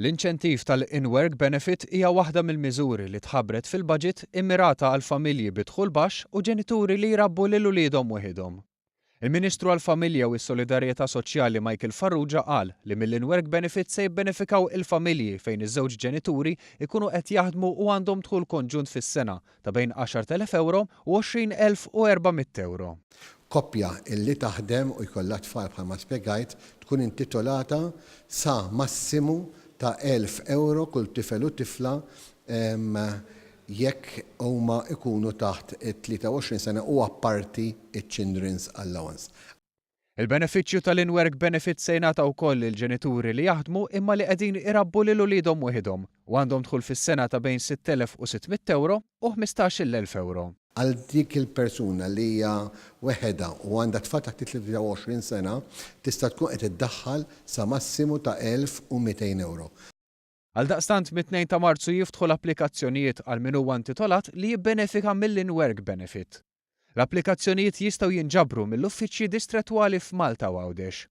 L-inċentiv tal-In-Work Benefit hija waħda mill-miżuri li tħabbret fil-Budget immirata għal familji bi dħul baxx u ġenituri li jrabbu lil uliedhom weħidhom. Il-Ministru għall-Familja u s-Solidarjetà Soċjali Michael Farrugia qal li mill-In-Work Benefit se jibbenefikaw il-familji fejn iż-żewġ ġenituri jkunu qed jaħdmu u għandhom dħul konġunt fis-sena ta' bejn 10,000 ewro u 20,400 ewro. Koppja illi taħdem u jkollha tfal bħalma spjegajt tkun intitolata sa massimu ta' 1,000 ewro kull tifel u tifla jekk huma jkunu taħt it-23 sena u apparti ċ-Children's Allowance. Il-benefiċċju tal-In-Work Benefit se jingħata wkoll lil ġenituri li jaħdmu imma li qegħdin irabbu lil uliedhom weħidhom u għandhom dħul fis-sena ta' bejn 6,600 ewro u 15,000 ewro. Għal dik il-persuna li hija weħedha u għandha tfal taħt it-23 sena tista' tkun qed iddaħħal sa massimu ta' 1,200 ewro. Għaldaqstant mit-Tnejn ta' Marzu jiftħu l-applikazzjonijiet għal min huwa intitolat li jibbenefika mill-In-Work Benefit. L-applikazzjonijiet jistgħu jinġabru mill-uffiċċji distrettwali f'Malta u Għawdex.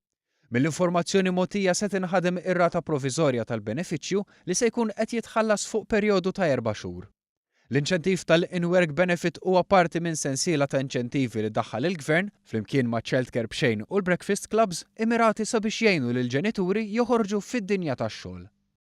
Mill-informazzjoni mogħtija se tinħadem ir-rata proviżorja tal-benefiċċju li se jkun qed jitħallas fuq perjodu ta' erba' xhur. L-inċentiv tal-In-Work Benefit huwa parti minn sensiela ta' inċentivi li daħħal il-Gvern, flimkien ma' Childcare b'xejn u l-Breakfast Clubs, immirati sabiex jgħinu lill-ġenituri joħorġu fid-dinja tax-xogħol.